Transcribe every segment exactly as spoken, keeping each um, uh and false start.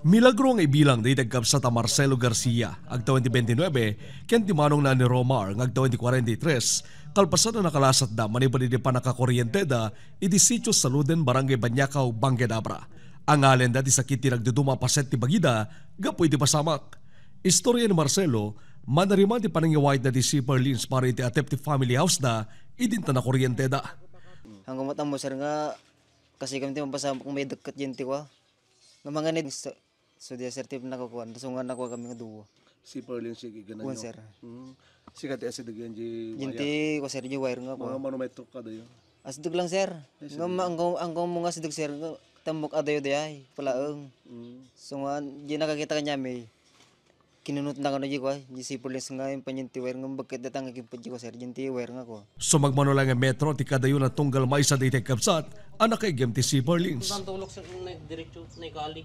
Milagro nga ibilang daydi agkabsat a Marcelo Garcia, agtawen ti twenty-nine, ken ti manongna a ni Romar nga agtawen ti forty-three, kalpasan a nakalasatda manipud idi pannakakuryenteda iti Sitio Saluden, Barangay Baniacao, Vancadabra. Angalenda ti sakit ti nagduduma a paset ti bagida gapu iti pasamak. Istorya ni Marcelo, manariman ti panangiwayatna ti Zipper Lens para iti atep ti family house da, idinta nakuryenteda. Hanggang matammo, sir, nga kasi kami ti mapasamak nga may dakket diay ti kua. Nga manganid sa, so, di, sir, ti nakukuan. So, nga nakuha kami nga duwa. Zipper Lens, sige, gana Kuan, nyo. Sir. Mm. Sika ti asideg yan, di Yan wire. Ti, kuan, sir, di wire nga Mga kuan. Manometro ka dayo. Asideg lang, sir. Ay, nga sige. Ma-, anggaw, anggaw mo nga asideg, sir, nga tambok adayo di ay, palaeng. Mm. So, nga, di nakakita kanya may kinunot na kano di kuan, di Zipper Lens nga yung panyan ti wire nga bakit datang nga kimpot di kuan, sir, yan ti wire nga kuan. Sumagmano lang nga metro ti kadayo na tunggal maysa daydi agkabsat a nakaiggem ti Zipper Lens. Ang tulok sa na diretso na ikali.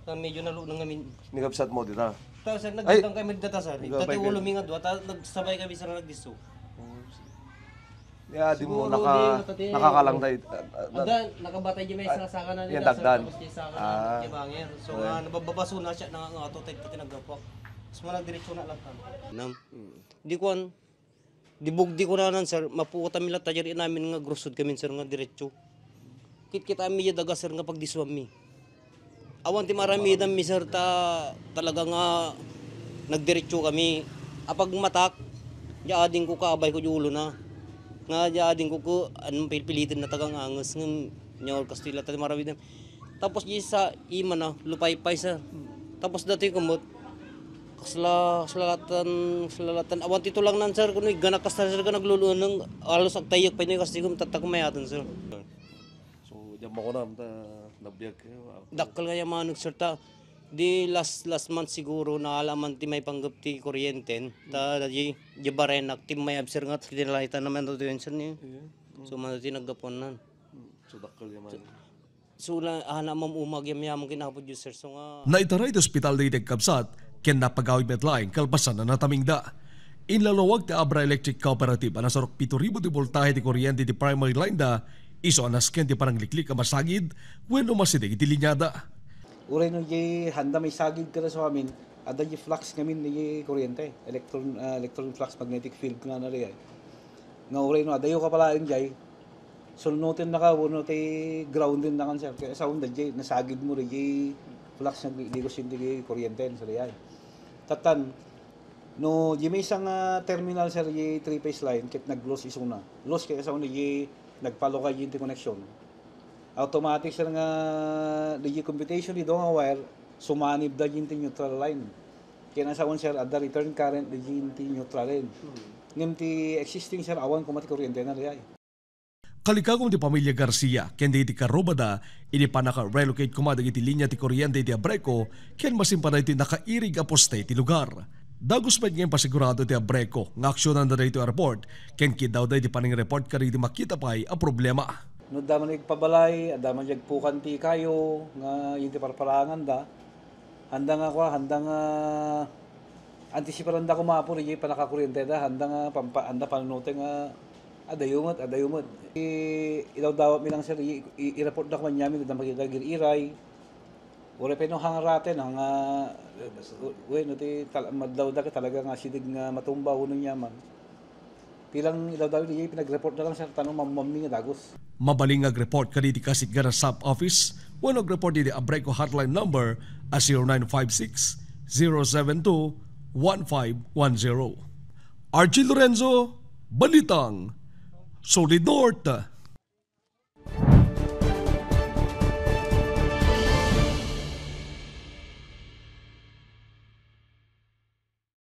Na medyo nalo na ngamin. Ni kabsat mo dita? Ta, sir, Ay! Nagdang kami data, sir. Nagabay Tati kayo. Ulo mi nga dua, ta, nagsabay kami, sir, nagdiso. Oh, sige. Ya, di mo Siguro naka-, di, matati-, nakakalang tayo. Ah, ah, Ada, nakabatay di may ah, sasaka na yan, nila, sir, dagdan. Tapos di saka na Ah. Di banger. So, Okay. Nga, nabababaso na siya, nga, nga, to, tayo, tayo, naggapak. Mas mo nagdiretso na lang, tama. Nam. Mm. Di kuan, Di bugdi ko nanan, sir, mapuot a mi latta, diay inamin nga grusod kami, sir, nga diretso. Kitkita mi diay daga, sir, nga pagdisuan mi. Awan ti maaramidan mi, sir, ta talaga nga nagdiretso kami. Apag matak, diay ading ko kaabay ko diay ulo na. Nga diay ading ko ko, anong pilpilitin na tagang anges, nga nyor, Kastila, ta maaramidan. Tapos di sa ima na, lupaypay, sir. Tapos dati kumot, kasla, kaslalatan, kaslalatan. Awan ti tulangnan, sir, kuno igana kasta, sir, ka naglulueneng, alos agtayyek pay no, kasi kum, tatta kumayaten, sir. So, diyan mo ko na, ta, nabiag kayo, ah. Dakkel nga yamaneg, sir, ta. Di last, last month siguro, naalaman ti may panggap ti kuryenten. Ta, di, di barenak, ti may absir nga, tinalaitan naman to, sir, ni. Yeah. So, man ti naggapunan. Hmm. So, dakkel yaman. So, la-, ah, na mamumag yam-, yamang kin Apo Dios, sir. So nga Naitaray ti ospital daydi agkabsat, ken napagawid met laeng kalpasan a natamingda. Inlalawag ti Abra Electric Cooperative a nasurok pito ribu ti boltahe ti kuryente ti primary line da, isu a nasken ti panangliklik a masagid wenno masideg iti linyada. Uray no di handa maisagid kada sa amin, adda di flux ngamin di kuryente, electron, ah, electron flux magnetic field kunana di ay. Nga uray no adayo ka palaeng jay, sulnuten na ka, wenno ti grounden na kan, sir. Kaya sa unda jay, nasagid mo di jay flux nga ligos iti kuryente, sir, ay. Tatan, no, di may isang, ah, terminal, sir, di three-phase line, ket nag-loss isuna. Loss kaya sa unda di nagpalo ka di connection. Automatic, sir, nga di computation, di nga wire, sumanib da di neutral line. Kaya nasa un, sir, adda return current di neutral line. Hmm. Ngem ti existing, sir, awan kuma ti kuryente na di ay. Kalikagum ti pamilya Garcia, ken dagiti karrubada, idi pannaka-relocate kuma dagiti linya ti kuryente iti Abreco, ken masimpana iti nakairig a poste iti lugar. Dagus met nga impasigurado ti Abreco nga aksionanda daytoy a report, ken kiddawda iti panangreport kadagiti makita pay a problema. No adda man agpabalay, adda man agpukan ti kayo, nga iti parparanganda, handa nga kua, handa nga antisiparanda kuma, Apo, iti panakakuryenteda, handa nga pampa-, handa panunoten nga adayo met, adayo met. I-, idawdawat mi lang, sir, i-, i-, i-report da kuma niamin, adda makita gir-iray. Uray pay no hangaraten, hanga, wenno ti tal-, madlawda ka talaga nga asideg nga matumba wenno niaman. Ti lang idawdaw iti pinag-report na lang, sir, ta no mammammi nga dagus. Mabalin nga ag-report kadagiti kasigana sub-office wenno ag-report iti Abreco hotline number a zero nine five six, zero seven two, one five one zero. Archie Lorenzo, Balitang Solid North.